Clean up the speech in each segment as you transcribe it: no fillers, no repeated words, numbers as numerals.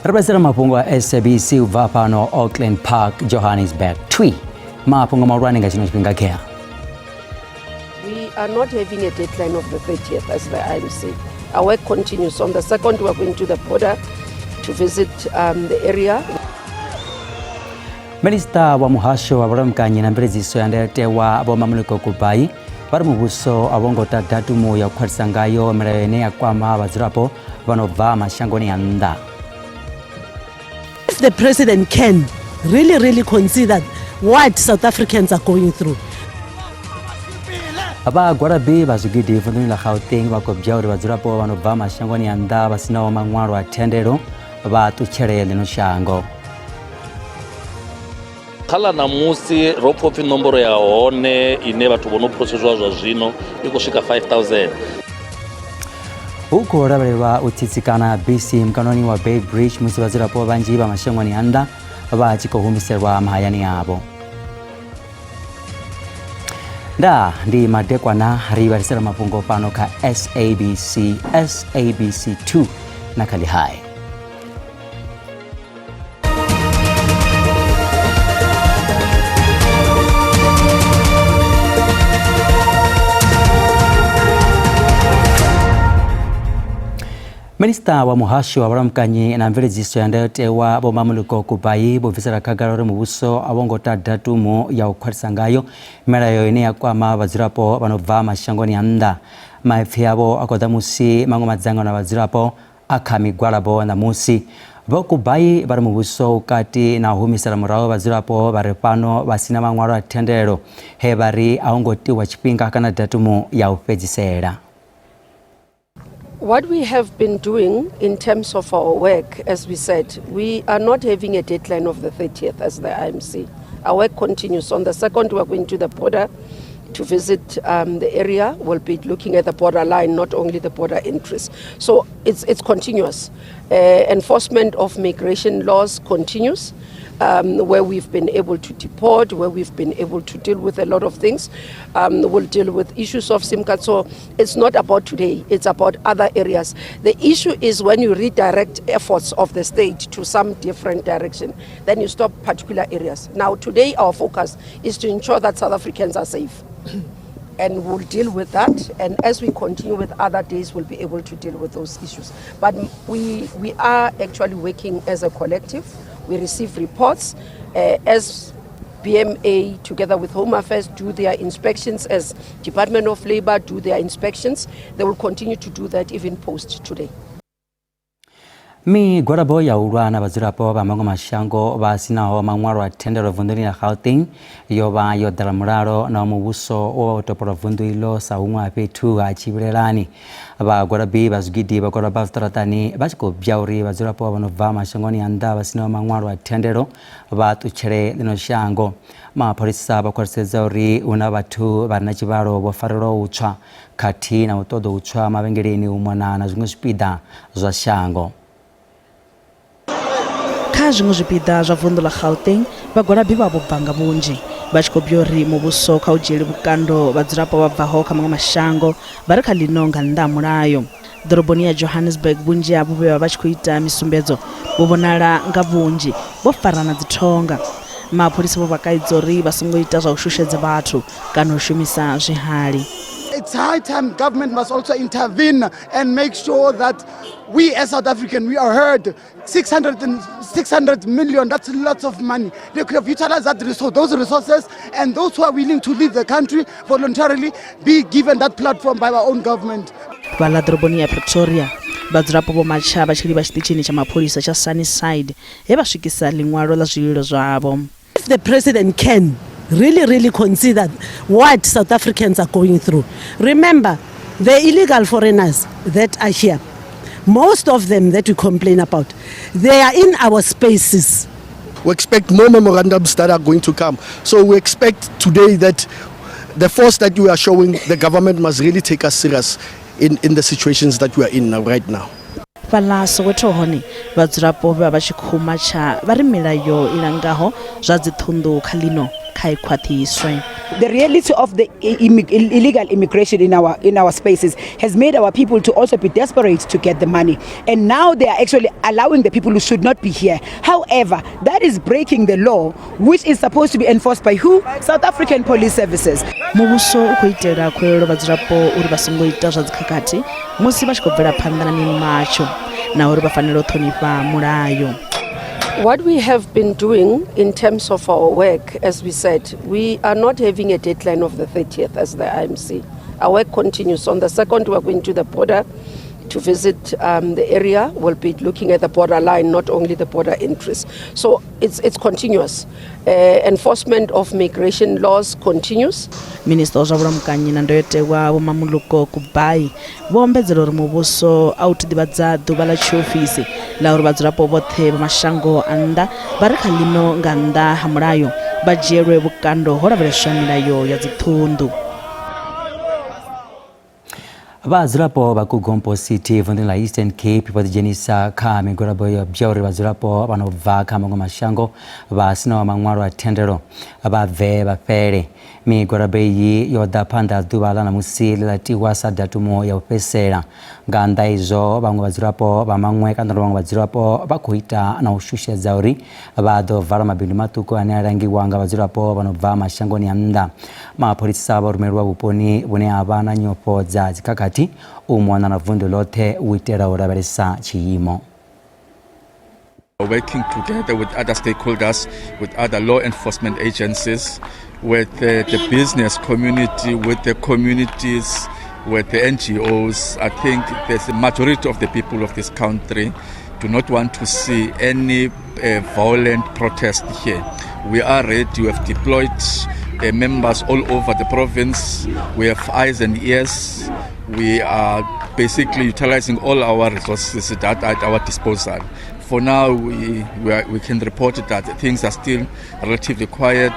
Ri vhasela mafhungo a SABC u bva fhano Auckland Park, Johannesburg. Twi mafhungo mahulwane nga tshino tshifhinga khea. We are not having a deadline of the 30th as the IMC. Our work continues. On the 2nd, we are going to the border to visit the area. Minista wa muhasho wa vhulamukanyi na mveledziso ya ndayotewa Vho Mmamoloko Kubayi vha ri muvhuso a wo ngo ta datumu ya u khwaṱhisa ngayo milayo ine ya kwama vhadzulapo vha no bva mashangoni a nnḓa. If the president can really, really consider what South Africans are going through. Vhagwalabi vha zwigidi vunḓuni ḽa Gauteng vha khou bya uri vhadzulapo vha no bva mashangoni a nnḓa vha sinaho maṅwalo a thendelo vha ṱutshele ḽino shango. Kha ḽa ṋamusi ro pfha upfhi nomboro ya hone ine vhathu vho no phurosesiwa zwa zwino i khou swika 5000. Hu khou lavhelelwa u tsitsikana bisi mukanoni wa Bay Bridge musi vhadzulapo vhanzhi vha mashangoni a nnḓa vha tshi khou humiselwa mahayani avho. Nda ndi madekwana ri vhalisela mafhungo fhano kha SABC, SABC 2 na kha Lihai. Minista wa muhasho wa vhulamukanyi na mveledziso ya ndayotewa Vho Mmamoloko Kubayi vho bvisela khagala uri muvhuso a wo ngo ta datumu ya u khwaṱhisa ngayo milayo ine ya kwama vhadzulapo vha no bva mashangoni a nnḓa. Maipfi avho a khou ḓa musi maṅwe madzangano a vhadzulapo a kha migwalabo ṋamusi. Vho Kubayi vha ri muvhuso u kati na u humisela murahu vhadzulapo vha re fhano vha si na maṅwalo a thendelo, he vha ri a hu ngo tiwa tshifhinga kana datumu ya u fhedzisela. What we have been doing in terms of our work, as we said, we are not having a deadline of the 30th as the IMC. Our work continues. On the 2nd, we are going to the border to visit the area. We'll be looking at the border line, not only the border entries. So it's continuous. Enforcement of migration laws continues, where we've been able to deport, where we've been able to deal with a lot of things. We'll deal with issues of SIM card. So it's not about today, it's about other areas. The issue is when you redirect efforts of the state to some different direction, then you stop particular areas. Now today our focus is to ensure that South Africans are safe. And we'll deal with that, and as we continue with other days, we'll be able to deal with those issues. But we are actually working as a collective. We receive reports as BMA together with Home Affairs do their inspections, as Department of Labour do their inspections. They will continue to do that even post today. Migwalabo ya u lwa na vhadzulapo vha maṅwe mashango vha sinaho maṅwalo a thendelo vunḓuni ḽa Gauteng yo vha yo ḓala mulalo na muvhuso wo vha wo topola vunḓu iḽo sa huṅwe ha fhethu ha tshivhilelani. Vhagwalabi vha zwigidi vha gwalaba zwiṱaraṱani vha tshi khou bya uri vhadzulapo vha no bva mashangoni a nnḓa vha sinaho maṅwalo a thendelo vha ṱutshele ḽino shango. Mapholisa vha khwaṱhisedza uri hu na vhathu vha re na tshivhalo vho farelwaho u tswa khathihi na u ṱoḓa u tswa mavhengeleni u mona na zwiṅwe zwipiḓa zwa shango. Kha zwiṅwe zwipiḓa zwa vunḓu ḽa Gauteng, vhagwalabi vha vho bva nga vhunzhi vha tshi khou bya uri muvhuso kha u dzhiele vhukando vhadzulapo vha bvaho kha maṅwe mashango vha re kha ḽino nga nnḓa ha mulayo. Ḓoroboni ya Johannesburg vhunzhi havho vhe vha vha tshi khou ita misumbedzo vho vhonala nga vhunzhi vho farana dzithonga. Mapholisa vho vha kaidza uri vha songo ita zwa u shushedza vhathu kana u shumisa zwihali. It's high time government must also intervene and make sure that we as South African, we are heard. 600 million, that's lots of money. They could have utilized that resource, those resources, and those who are willing to leave the country voluntarily be given that platform by our own government. Fhaḽa ḓoroboni ya Pretoria, vhadzulapo vho matsha vha tshi livha tshiṱitshini tsha mapholisa tsha Sunnyside he vha swikisa ḽiṅwalo ḽa zwililo zwavho. If the president can really, really consider what South Africans are going through. Remember, the illegal foreigners that are here, most of them that we complain about, they are in our spaces. We expect more memorandums that are going to come. So we expect today that the force that we are showing, the government must really take us serious in the situations that we are in now, right now. Fhaḽa Soweto hone vhadzulapo vhe vha vha tshi khou matsha vha ri milayo i langaho zwa dziṱhunḓu kha ḽino kha i khwaṱhiswe. The reality of the illegal immigration in our spaces has made our people to also be desperate to get the money. And now they are actually allowing the people who should not be here. However, that is breaking the law, which is supposed to be enforced by who? South African Police Services. Muvhuso u khou itela khuwelelo vhadzulapo uri vha songo ita zwa dzikhakhathi musi vha tshi khou bvela phanḓa na mimatsho na uri vha fanela u ṱhonifha mulayo. What we have been doing in terms of our work, as we said, we are not having a deadline of the 30th as the IMC. Our work continues. On the 2nd, we are going to the border to visit the area. We'll be looking at the border line, not only the border entries. So it's continuous. Enforcement of migration laws continues. Minista wa zwa vhulamukanyi na ndayotewa Vho Mmamoloko Kubayi vho ombedzela uri muvhuso a u thu ḓivhadza ḓuvha ḽa tshiofisi ḽa uri vhadzulapo vhoṱhe vha mashango a nnḓa vha re kha ḽino nga nnḓa ha mulayo vha dzhielwe vhukando ho lavheleswa milayo ya dziṱhunḓu. Vhadzulapo vha KuGompo City vunḓuni ḽa Eastern Cape vho ḓidzhenisa kha migwalabo ya bya uri vhadzulapo vha no bva kha maṅwe mashango vha sinaho maṅwalo a thendelo vha bve vha fhele. Migwalabo iyi yo ḓa phanḓa ha ḓuvha ḽa ṋamusi ḽe ḽa tiwa sa datumu ya u fhedzisela. Nga nnḓa izwo, vhaṅwe vhadzulapo vha maṅwe kana vhaṅwe vhadzulapo vha khou ita na u shushedza uri vha ḓo vala mabindu maṱuku ane a langiwa nga vhadzulapo vha no bva mashangoni a nnḓa. Mapholisa vho rumelwa vhuponi vhune ha vha na nyofho dza dzikhakhathi u mona na vunḓu ḽoṱhe u itela u lavhelesa tshiimo. Working together with other stakeholders, with other law enforcement agencies, with the business community, with the communities, with the NGOs. I think there's a majority of the people of this country do not want to see any violent protest here. We are ready. We have deployed members all over the province. We have eyes and ears. We are basically utilizing all our resources that are at our disposal. For now, we can report that things are still relatively quiet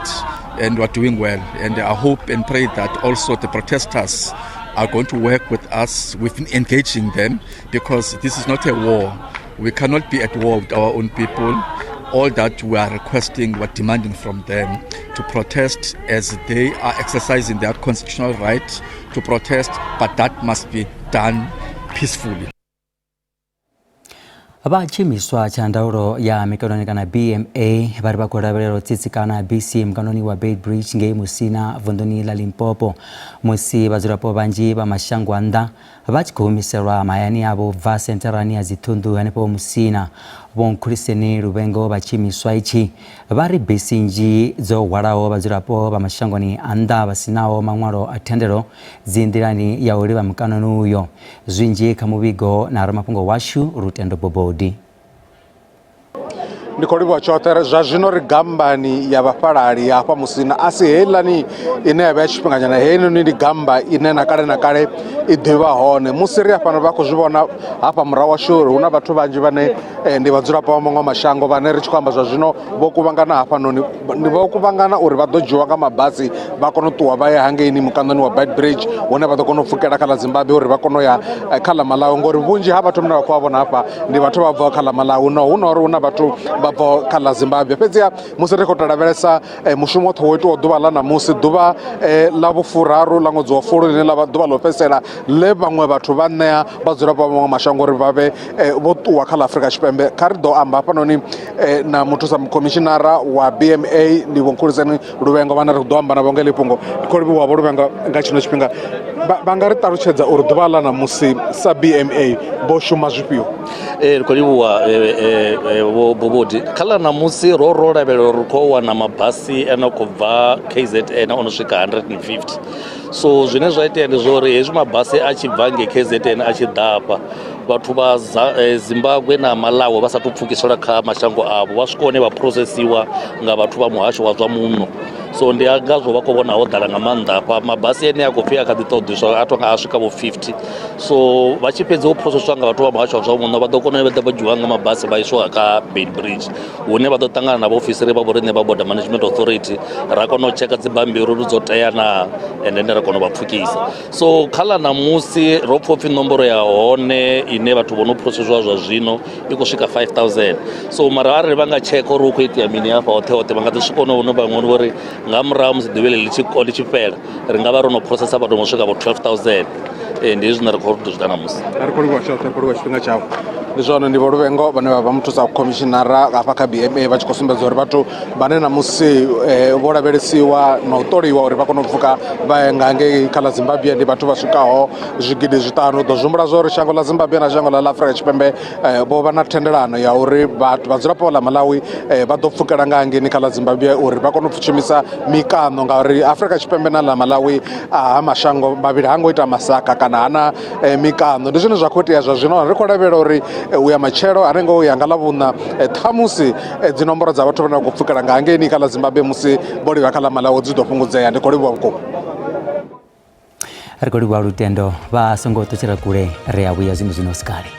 and we are doing well. And I hope and pray that also the protesters are going to work with us. We've been engaging them because this is not a war. We cannot be at war with our own people. All that we are requesting, we are demanding from them to protest as they are exercising their constitutional right to protest, but that must be done peacefully. Vha tshiimiswa tsha ndaulo ya mikanoni kana BMA vha ri vha khou lavhelela u tsitsikana bisi mukanoni wa Beitbridge ngei Musina vunḓuni ḽa Limpopo musi vhadzulapo vhanzhi vha mashango a nnḓa vha tshi khou humiselwa mahayani avho u bva sentharani ya dziṱhunḓu hanefho Musina. Vho Nkhuliseni Luvhengo vha tshiimiswa itshi vha ri bisi nnzhi dzo hwalaho vhadzulapo vha mashangoni a nnḓa vha sinaho maṅwalo a thendelo dzi nḓilani ya u livha mukanoni uyo. Zwinzhi kha muvhigo na ramafhungo washu Lutendo Bobodi. Ndi khou livhuwa tshoṱhe. Zwa zwino ri gambani ya vhafhalali hafha Musina, a si heiḽani ine ya vha ya tshifhinganyana, heinoni ndi gamba ine na kale na kale i ḓivha hone. Musi ri hafhano vha khou zwi vhona hafha murahu washu uri hu na vhathu vhanzhi vhane ndi vhadzulapo vha maṅwe mashango vhane ri tshi khou amba zwa zwino vho kuvhangana hafhanoni, vho kuvhangana uri vha ḓo dzhiwa nga mabasi vha kone u ṱuwa vha ye hangeini mukanoni wa Beitbridge, hune vha ḓo kona u pfukela kha ḽa Zimbabwe uri vha kone u ya kha ḽa Malawi, ngori vhunzhi ha vhathu vhane vha khou vha vhona hafha ndi vhathu vha bvaho kha ḽa Malawi, no hu na uri hu na vhathu vha bvaho kha ḽa Zimbabwe. Fhedziha musi ri khou tou lavhelesa mushumo woṱhe wo itiwa ḓuvha ḽa ṋamusi, ḓuvha ḽa vhufuraru ḽa ṅwedzi wa Fulwi, ḽine ḽa vha ḓuvha ḽo fhedzisela ḽe vhaṅwe vhathu vha ṋea vhadzulapo vha maṅwe mashango uri vha vhe vho ṱuwa kha ḽa Afrika Tshipembe. Kha ri ḓo amba hafhanoni na muthusa mukhomishinara wa BMA, ndi Vho Nkhuliseni Luvhengo, vhane ri ḓo amba navho nga heḽi fhungo. Ndi khou livhuwa Vho Luvhengo nga tshino tshifhinga. Vha nga ri ṱalutshedza uri ḓuvha ḽa ṋamusi sa BMA vho shuma zwifhio? Ee, ri khou livhuwa Vho Bobodi. Kha ḽa ṋamusi ro lavhelela uri ri khou wana mabasi ane a khou bva KZN o no swika 150. So zwine zwa itea ndi zwa uri hezwi mabasi a tshi bva ngei KZN a tshi ḓa hafha, vhathu vha Zimbabwe na Malawi vha sathu pfukiselwa kha mashango avho, vha swika hone vha phurosesiwa nga vhathu vha muhasho wa zwa muno. So ndi ngazwo vha khou vhona ho ḓala nga maanḓa hafha. Mabasi ane a khou pfhi a kha ḓi ṱoḓiswa a tonga a swika vho 50. So vha tshi fhedza u phuroseswa nga vhathu vha muhasho wa zwa muno, vha ḓo kona u vha vha dzhiwa nga mabasi vha iswa kha Beitbridge, hune vha ḓo ṱangana na vhaofisiri vha vhoriṋe vha Border Management Authority, ra kona u tsheka dzibammbiri uri dzo tea na, and then ra kona u vha pfukisa. So kha ḽa ṋamusi ro pfha upfhi nomboro ya hone ine vhathu vho no phuroseswa zwa zwino i khou swika 5000. So mara arali vha nga tsheka uri hu khou itea mini hafha hoṱhe hoṱhe, vha nga ḓi swika hone hune vhaṅwe vho ri Nga murahu musi ḓuvha ḽi tshi ḽi tshi fhela ri nga vha ro no phurosesa vhathu vho swika vho 12000. Ndi hezwi zwine ra khou ri zwi ita ṋamusi. Ri khou livhuwa tshoṱhe, ri khou livhuwa tshifhinga tshavho. Ndi zwone, ndi Vho Luvhengo vhane vha vha muthusa khomishinara hafha kha BMA vha tshi khou sumbedza uri vhathu vhane ṋamusi vho lavhelesiwa na u ṱoliwa uri vha kone u pfuka vha ye nga ngei kha ḽa Zimbabwe ndi vhathu vha swikaho zwigidi zwiṱanu. U ḓo zwi humbula zwa uri shango ḽa Zimbabwe na shango ḽa Afrika Tshipembe vho vha na thendelano ya uri vhathu vhadzulapo vha ḽa Malawi vha ḓo pfukela nga hangeini kha ḽa Zimbabwe uri vha kone u shumisa mikano, ngauri Afrika Tshipembe na ḽa Malawi a ha mashango mavhili ha ngo ita masaka kana hana mikano. Ndi zwine zwa khou itea zwa zwino, ri khou lavhelela uri u ya matshelo hanengei u ya nga ḽa vhuṋa ṱhamusi dzinomboro dza vhathu vhane vha khou pfukela nga hangeini kha ḽa Zimbabwe musi vho livha kha ḽa Malawi dzi ḓo fhungudzea. Ndi khou livhuwa vhukuma. Ri khou livhuwa Lutendo, vha songo ṱutshela kule, ri a vhuya zwino zwino sikale.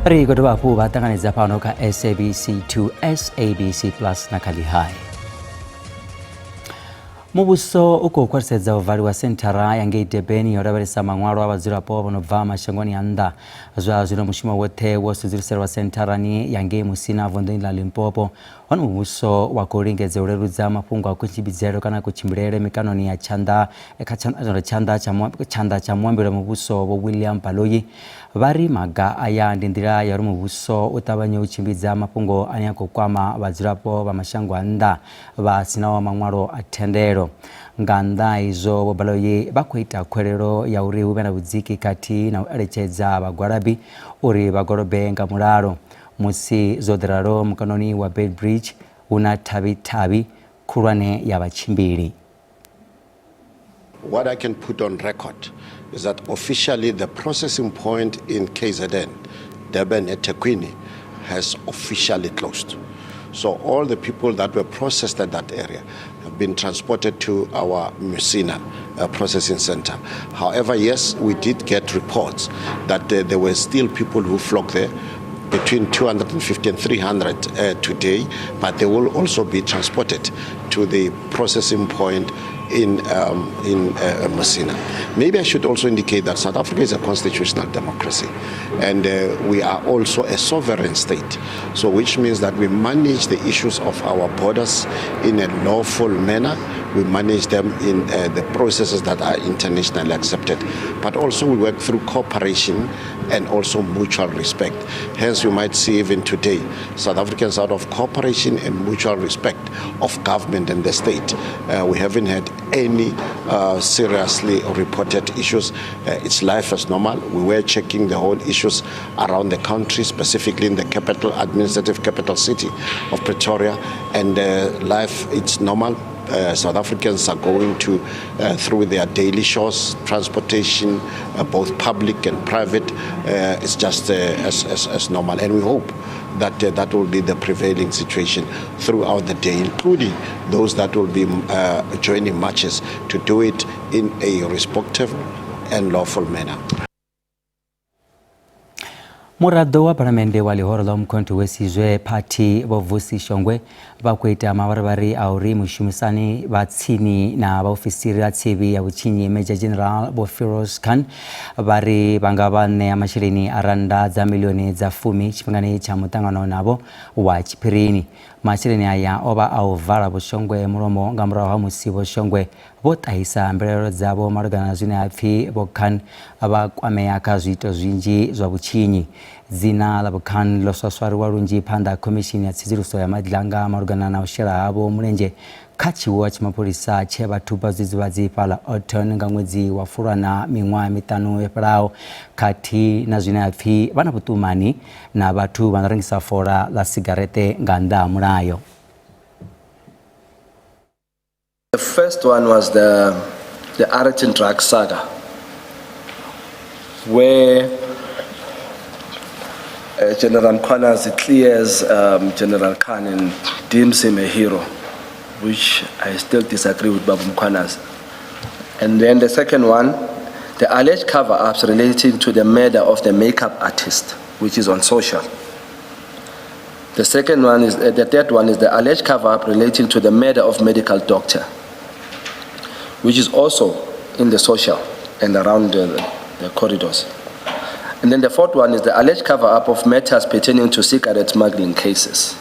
Ri khou dovha hafhu vha ṱanganedza fhano kha SABC 2, SABC Plus na kha Lihai. Muvhuso u khou khwaṱhisedza u valiwa senthara ya ngei Durban yo lavhelesa maṅwalo a vhadzulapo vho no bva mashangoni a nnḓa. Zwa zwino mushumo woṱhe wo sudzuluselwa sentharani ya ngei Musina vunḓuni ḽa Limpopo. Hone muvhuso wa khou lingedza u leludza mafhungo a kutshimbidzele kana kutshimbilele mikanoni ya tshanḓa kha tshanḓa tsha tshanḓa tsha muambeli wa muvhuso Vho William Baloyi vha ri maga aya ndi nḓila ya uri muvhuso u ṱavhanye u tshimbidza mafhungo ane a khou kwama vhadzulapo vha mashango a nnḓa vha sinaho maṅwalo a thendelo. Nga nnḓa ha izwo, Vho Baloyi vha khou ita khuwelelo ya uri hu vhe na vhudziki khathihi na u eletshedza vhagwalabi uri vha golobe nga mulalo. Musi zwo ḓi ralo, mukanoni wa Beitbridge hu na thavhi-thavhi khulwane ya vhatshimbili. What I can put on record is that officially the processing point in KZN, Durban eThekwini, has officially closed. So all the people that were processed at that area have been transported to our Musina processing center. However, yes, we did get reports that there were still people who flocked there, between 250 and 300 today, but they will also be transported to the processing point in Musina. Maybe I should also indicate that South Africa is a constitutional democracy, and we are also a sovereign state, so which means that we manage the issues of our borders in a lawful manner. We manage them in the processes that are internationally accepted, but also we work through cooperation and also mutual respect. Hence, you might see even today, South Africans out of cooperation and mutual respect of government and the state. We haven't had any seriously reported issues. It's life as normal. We were checking the whole issues around the country, specifically in the capital, administrative capital city of Pretoria, and life, it's normal. South Africans are going to through their daily chores, transportation, both public and private. It's just as normal, and we hope that that will be the prevailing situation throughout the day, including those that will be joining marches, to do it in a respectful and lawful manner. Muraḓo wa Phalamennde wa ḽihoro ḽa Umkhonto we Sizwe Party Vho Vusi Shongwe vha khou ita mavharivhari a uri mushumisani vha tsini na vhaofisiri a tsivhi ya vhutshinyi Major General Vho Firoz Khan vha ri vha nga vha ṋea masheleni a rannda dza miḽioni dza fumi tshifhingani tsha muṱangano navho wa tshiphirini. Masheleni aya o vha a u vala Vho Shongwe mulomo nga murahu ha musi Vho Shongwe vho ṱahisa mbilaelo dzavho malugana na zwine ha pfi Vho Khan vha kwamea kha zwiito zwinzhi zwa vhutshinyi. Dzina ḽa Vho Khan ḽo swaswariwa lunzhi phanḓa ha Khomishini ya Tsedzuluso ya Madlanga malugana na u shela havho mulenzhe kha tshiwo tsha mapholisa tshe vha thuba zwidzidzivhadzi fhaḽa Orton nga ṅwedzi wa Fulwana miṅwaha miṱanu yo fhelaho khathihi na zwine ha pfi vha na vhuṱumani na vhathu vha no rengisa fola ḽa sigareṱe nga nnḓa ha mulayo. The first one was the Aeroton drug saga, where General Mkhwanazi clears General Khan and deems him a hero, which I still disagree with Babu Mkhwanazi. And then the second one, the alleged cover-ups relating to the murder of the makeup artist, which is on social. The second one is, the third one is the alleged cover-up relating to the murder of medical doctor, which is also in the social. and around the corridors. And then the fourth one is the alleged cover-up of matters pertaining to cigarette smuggling cases.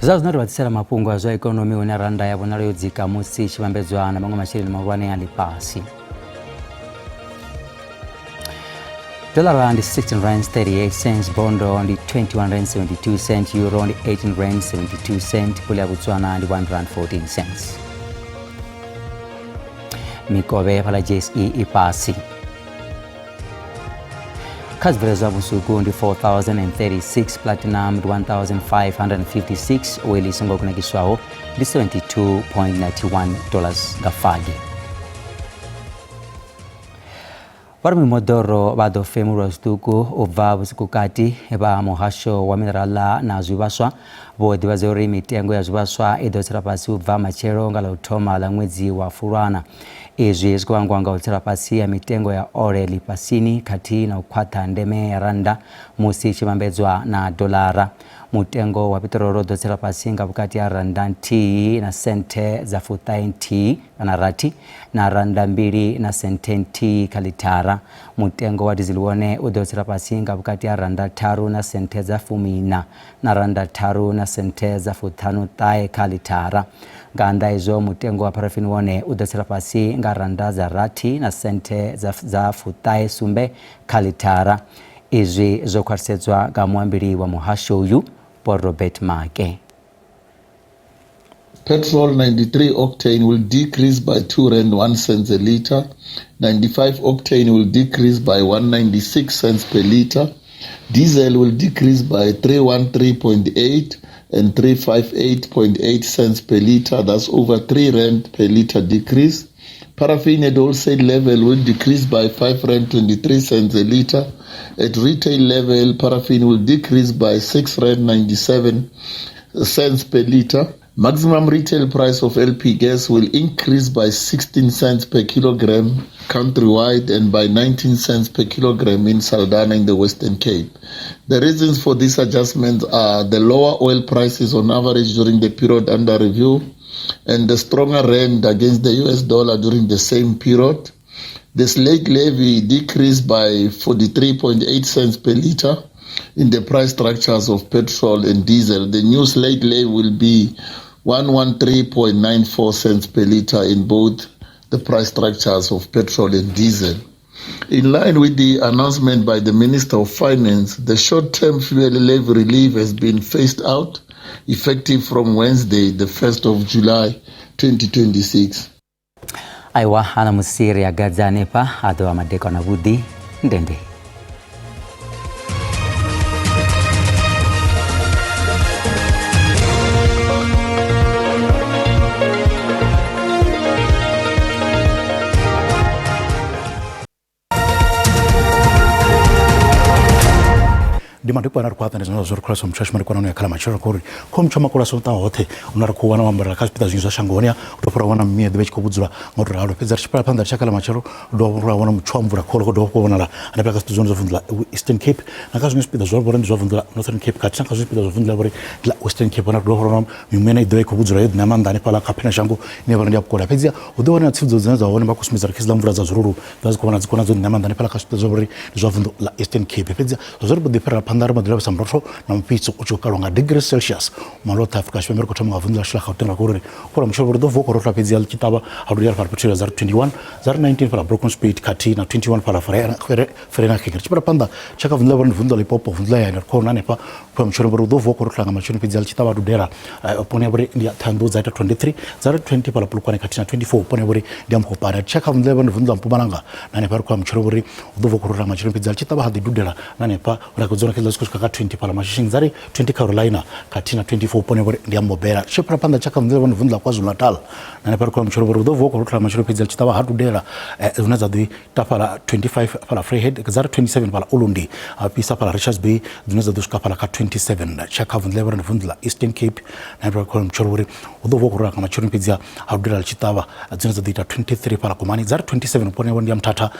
Zwa zwino ri vha ḓisela mafhungo a zwa ikonomi hune rannda ya vhonala yo dzika musi i tshi vhambedzwa na maṅwe masheleni mahulwane a ḽifhasi. Dollar ndi 16 rands 38 cents, bondo ndi 21 rand 72 cents, euro ndi 18 rand 72 cent, pula ya Botswana ndi 1 rand 14 cents. Mikovhe fhala JSE i fhasi. Kha zwibveledzwa vhusuku ndi 4036, platinum ndi 1556, oil i songo kunakiswaho ndi 72.91 dollars nga fagi. Vha ri mimoḓoro vha ḓo femulwa zwiṱuku u bva vhusikukati. Vha muhasho wa minerala na zwivhaswa vho ḓivhadza uri mitengo ya zwivhaswa i ḓo tsela fhasi u bva matshelo nga ḽa u thoma ḽa ṅwedzi wa Fulwana. Izwi zwi khou vhangwa nga u tsela fhasi ha mitengo ya ole ḽifhasini khathihi na u khwaṱha ndeme ya rannda musi i tshi vhambedzwa na doḽara. Mutengo wa piṱirolo u ḓo tsela fhasi nga vhukati ha rannda nthihi na senthe dza fuṱahe nthihi kana rathi na rannda mbili na senthe nthihi kha ḽithara. Mutengo wa dizili wone u ḓo tsela fhasi nga vhukati ha rannda tharu na senthe dza fumiiṋa na rannda tharu na senthe dza fuṱhanu ṱahe kha ḽithara. Nga nnḓa ha izwo, mutengo wa pharafini wone u ḓo tsela fhasi nga rannda dza rathi na senthe dza dza fuṱahe sumbe kha ḽithara. Izwi zwo khwaṱhisedzwa nga muambeli wa muhasho uyu, Vho Robert Maake. Petrol 93 octane will decrease by 2 rand 1 cents a litre. 95 octane will decrease by 196 cents per litre. Diesel will decrease by 313.8 and 358.8 cents per litre. That's over 3 rand per litre decrease. Paraffin at wholesale level will decrease by 5 rand 23 cents a litre. At retail level, paraffin will decrease by 6 rand 97 cents per litre. Maximum retail price of LP gas will increase by 16 cents per kilogram countrywide and by 19 cents per kilogram in Saldanha in the Western Cape. The reasons for these adjustments are the lower oil prices on average during the period under review and the stronger rand against the US dollar during the same period. The slate levy decreased by 43.8 cents per litre in the price structures of petrol and diesel. The new slate levy will be 113.94 cents per litre in both the price structures of petrol and diesel. In line with the announcement by the Minister of Finance, the short-term fuel levy relief has been phased out, effective from Wednesday, the 1st of July 2026. Aiwa ana musi ri a gadza hanefha a ḓo vha madekwana vhuḓi ndende. Ndi madekwana ri khou aṱa ndi zwine zwa ri khou muthu ashu madekwana ano ya khala matshelo khori kho muthu makolo a songo hoṱhe huna ri khou wana u ambarela kha zwipiḓa zwinzhi zwa shango hone u tou fhira wana miya ḓivha i tshi khou vhudzula nga u tou ralo. Fhedzi ri tshi fhira phanḓa ri tshi khala matshelo u dovha ra wana muthu wa mvula kholo khou dovha khou vhonala hanefha kha zwipiḓa zwone zwa vunḓu ḽa Eastern Cape na kha zwiṅwe zwipiḓa zwa vhori ndi zwa vunḓu ḽa Northern Cape khathihi na kha zwiṅwe zwipiḓa zwa vunḓu ḽa vhori ndi ḽa Western Cape hone ri dovha ra wana mimuya ine i ḓovha i khou vhudzula yo ḓi na maanḓa hanefhaḽa kha phena shango ine ya vha uri ndi ya vhukovhela. Fhedziha hu ḓo vha na tsivhudzo dzine dza hone vha khou sumbedza uri kha hedziḽa mvula dza zwirulu dza dzi khou vhona dzi khou na dzo ṋea maanḓa hanefhaḽa kha zwipiḓa zwa uri ndi zwa vunḓu ḽa Eastern Cape. Fhedzi zwa zwo ri mbo ḓi fhirela phanḓa ri mbo ḓi lavhelesa murotho na mufhiso u tshi khou kalwa nga degree Celsius malotha Afrika Tshipembe. Ri khou thoma nga vunḓu ḽashu ḽa Gauteng ra khou uri khou mutshelo ri ḓo vuwa khou rothola fhedzi ya tshi ṱavha ha luli fhala fhethu dza ri 21 dza ri 19 fhala Broken Spade khathihi na 21 fhala Vereeniging. Ri tshi fhira phanḓa tsha kha vunḓu ḽa vhori ndi vunḓu ḽa Limpopo vunḓu ḽa hayani ri khou hanefha khou mutshelo uri ḓo vuwa khou rothola nga matsheloni fhedzi ḽi tshi ṱavha dudela pone ya vhori ndi ya Ṱhohoyanḓou dza ita 23 dza ri 20 fhala Polokwane khathihi na 24 pone ya vhori ndi ya Mokopane. Ri tshi ya kha vunḓu ḽa vhori ndi vunḓu ḽa Mpumalanga na hanefha ri khou ya mutshelo uri u ḓo vuwa khou rothola nga matsheloni fhedzi ḽi tshi ṱavha ha ḓi dudela na hanefha ra khou dzona kha zwi khou swika kha 20 fhala Mashishing dza ri 20 Carolina khathihi na 24 pone ya vhori ndi ya Mobela. Ri tshi fhira phanḓa tsha kha vunḓu ḽa vhori ndi vunḓu ḽa KwaZulu-Natal na hanefha ri khou ya mutshelo uri u ḓo vuwa khou rothola nga matsheloni fhedzi ḽi tshi ṱavha ha dudela hune dza ḓi ita fhala 25 fhala Vryheid dza ri 27 fhala Ulundi ha fhisa fhala Richards Bay dzine dza ḓo swika fhala kha 27 tsha kha vunḓu ḽa vhori ndi vunḓu ḽa Eastern Cape na hanefha khou mutshelo uri hu ḓo vuwa khou rothola nga matsheloni fhedzi ha dudela ḽi tshi ṱavha dzine dza ḓo ita 23 fhala Komani dza ri 27 vhuponi havho ndi ya Mthatha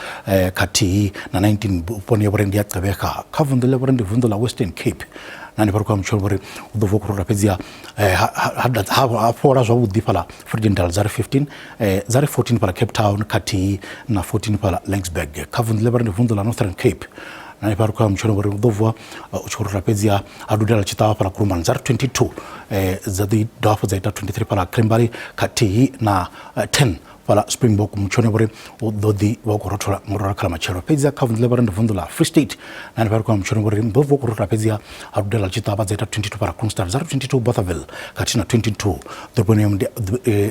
khathihi na 19 vhuponi havho ndi ya Gqeberha kha vunḓu ḽa vhori ndi vunḓu. vunḓu ḽa Western Cape na hanefha ri khou ya mutshelo uri u ḓo vuwa khou rothola fhedziha ha fhola zwavhuḓi fhaḽa Vredendal dza ri 15 dza ri 14 fhaḽa Cape Town khathihi na 14 fhaḽa Laingsburg. Kha vunḓu ḽe vha ri ndi vunḓu ḽa Northern Cape na hanefha ri khou ya mutshelo uri u ḓo vuwa u tshi khou rothola fhedziha ha dudela tshiṱavha fhaḽa Kuruman dza ri 22 dza ḓi dovha hafhu dza ita 23 fhaḽa Kimberley khathihi na 10 fhaḽa Springbok mutshone vhori u ḓo ḓi vha u khou rothola nga ralo kha ḽa matshelo. Fhedziha kha vunḓu ḽe vha ri ndi vunḓu ḽa Free State na hanefha ri khou ya mutshone vhori ḓo vuwa u khou rothola fhedziha ha dudela tshiṱavha dza ita 22 fhaḽa Kroonstad dza ri 22 Bothaville khathihi na 22 ḓoroboni ya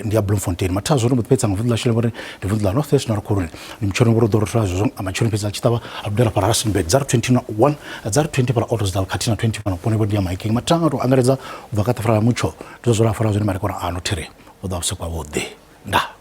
ndi ya Bloemfontein. Mathada zwo no mbo ḓi fhedza nga vunḓu ḽashu ḽe vha ri ndi vunḓu ḽa North West na ri khou ri ndi mutshone vhori u ḓo rothola zwezwo nga matsheloni fhedzi a tshiṱavha ha dudela fhaḽa Rustenburg dza ri 21 dza ri 20 fhaḽa Ottosdal khathihi na 20 fhano vhuponi vho ndi ya Mahikeng. Mathada nga tou angaredza u bva kha ṱafula ḽa mutsho ndi zwo ra fara zwone madekwana ano thiri u ḓo vha vhusiku havhuḓi. Ndaa.